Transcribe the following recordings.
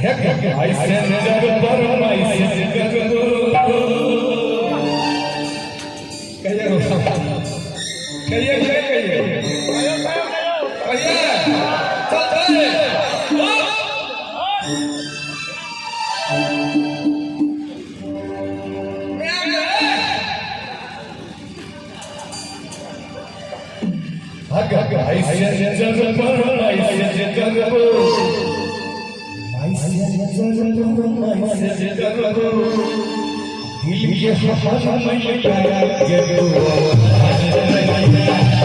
Messenger पर message करबो। कहिए, कहिए, कहिए, कहिए, चल चल। मैसेंजर पर मैसेज करबो, मैसेंजर पर मैसेज करबो, दिल के हर मैया के दो। मैसेंजर पर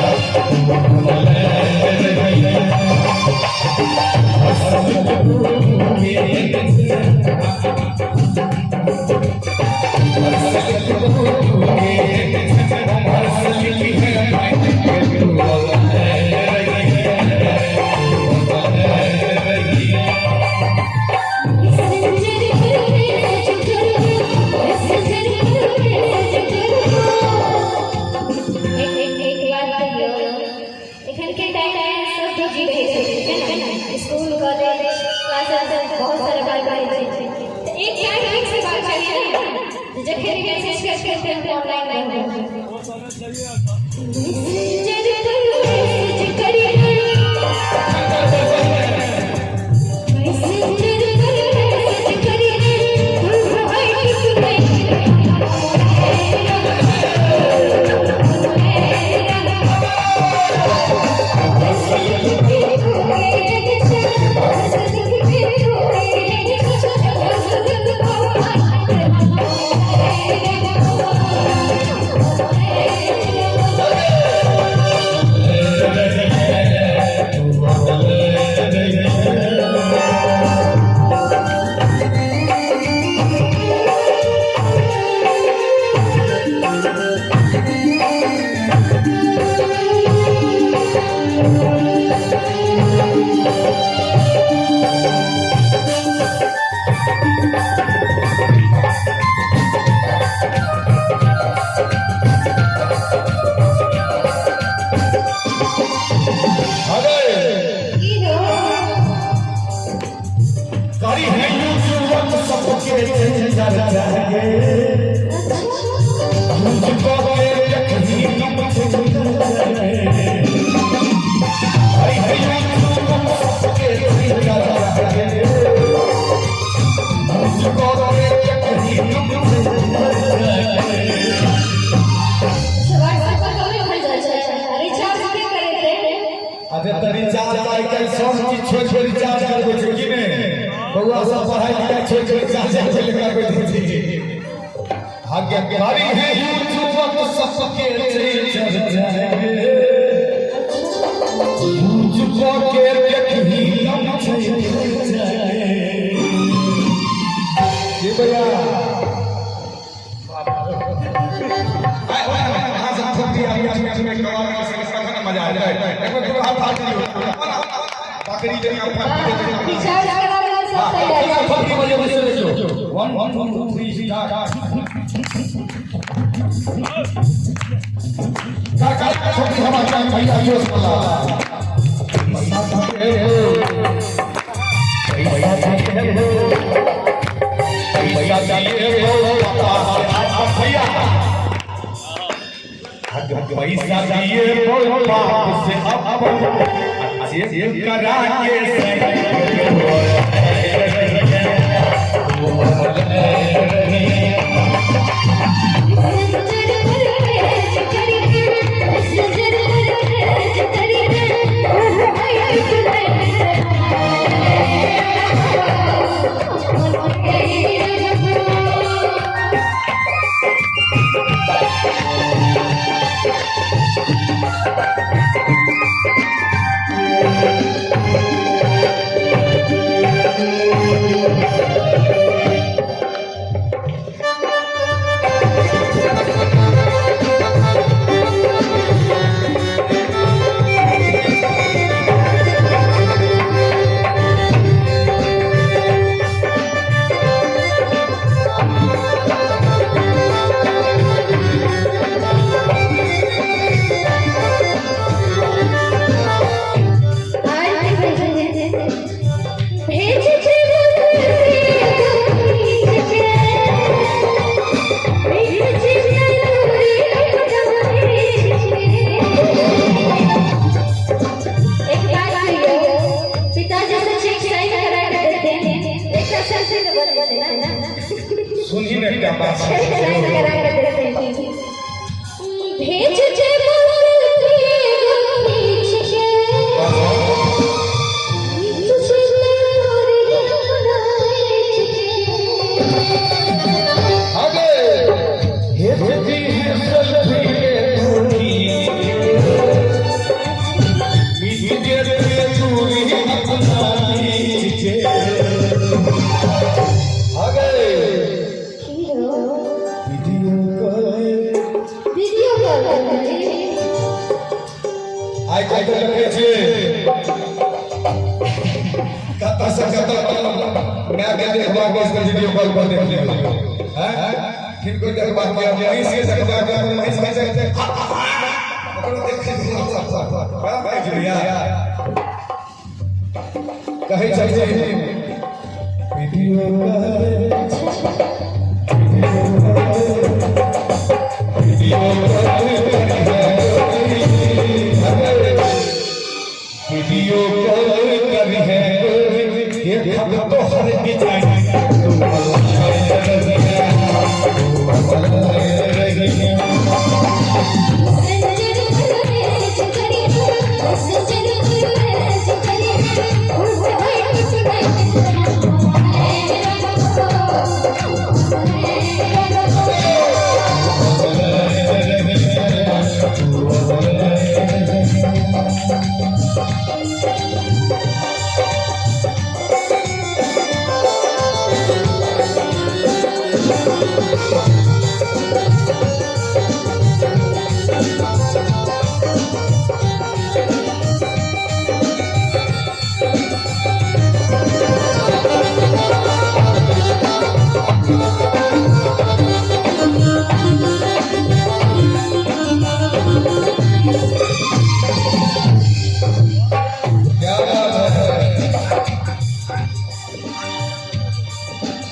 मैसेज करबो, मैसेंजर पर मैसेज करबो। एक एक एक बात कहियो, एखन के टाइम में सब बिजी रहै छै, है ना? स्कूल, कॉलेज, क्लासेस, बहुत सारा बात रहै छै, तऽ एक टाइम फिक्स हेबाक चाही ने जे जखन मैसेज करते टाइम ऑनलाइन रहबै। मैसेंजर पर मैसेज करिहे, मैसेंजर पर मैसेज करिहे, तू व्हाइट में। अरे, करी है यूट्यूब सबके चल जाएंगे, मुझको के देखी तुम जाएंगे। करी है यूट्यूब सबके चल जाएंगे, मुझको के देखी तुम जाएंगे। व्हाट्सएप पर कमे भर जाइ छै, रिचार्ज के करेतै? अरे तऽ रिचार्ज आइ काल्हि सब चीज छोड़ि छोड़ि रिचार्ज करबै छै कि नहि? बौआ सब पढ़ाई लिखाई छोड़ि छोड़ि रिचार्ज चलि करबै छै। आज्ञाकारी है यूट्यूब सबके चल जाएंगे, मुझको के देखी हम चल जाएंगे। जी भैया, आय आय, अहाँ सब थोड़ी आदमी में कवाल के संग कखन मजा आयल? एक बेर हाथ हाथ दियौ, बकरी जकाँ फटकी। रिचार्ज कराबै लेल सब तैयार छै। फटकी बजेबै से देखियौ। 1 2 3 स्टार्ट। कर कर छोटी हवा चाहे भैया जोश वाला। पैसा दिए, पैसा दिए, पैसा दिए पापा से आप भैया, पैसा दिए बाप से अपन चेक करा के। मैसेंजर पर मैसेज करिहे, मैसेंजर पर मैसेज करिहे, तू व्हाइट में। क्या बात है। भेज जे आइ काल्हि तऽ देखै छियै कतऽ से कतऽ माय के देखबाक अछि तऽ वीडियो कॉल पर देख लेब, हैं किनको देखबाक यऽ महींस के देखबाक यऽ महींस के ओकरो देखै छियै। कहै छथिन वीडियो कॉल वीडियो कॉल कर है देखब तो हर डिजाइन तू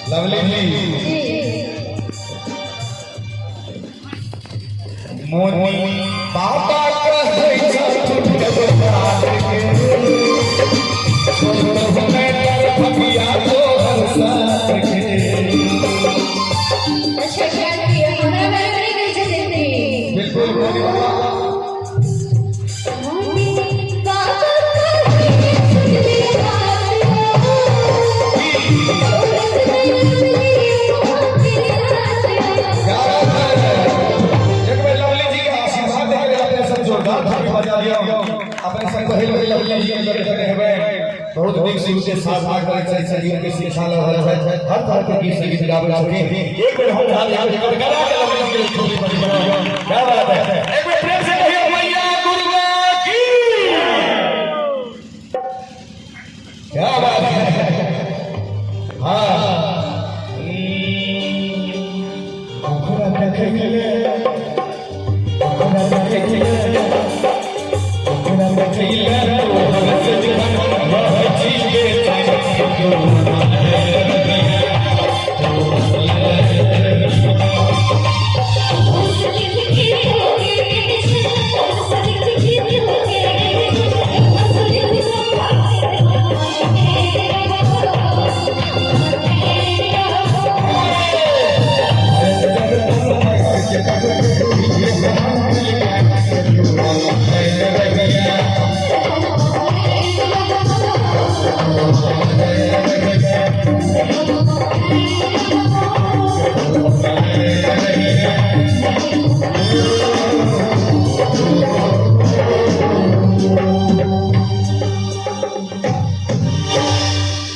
लवली जी मोनी बाबा कहै छथुन के छोड़ो मैं भगिया तोहर साथ के। अच्छा ख्याल किया हमरा बारे में नहीं कहै छथिन। बिल्कुल मोनी बाबा बहुत नीक शिव के साधना करै छै, शरीर के शिक्षा ल रहल छै, हर तरह के गीत संगीत गाबै छथिन। एक बेर हम झाल एक बेर गला के लवली जी के छोटी बड़ी बनाओ। क्या बात है, एक बेर प्रेम से कहियो मैया दुर्गा की। क्या बात है। हां ओकरा देखैले ओकरा देखैले ओकरा देखैले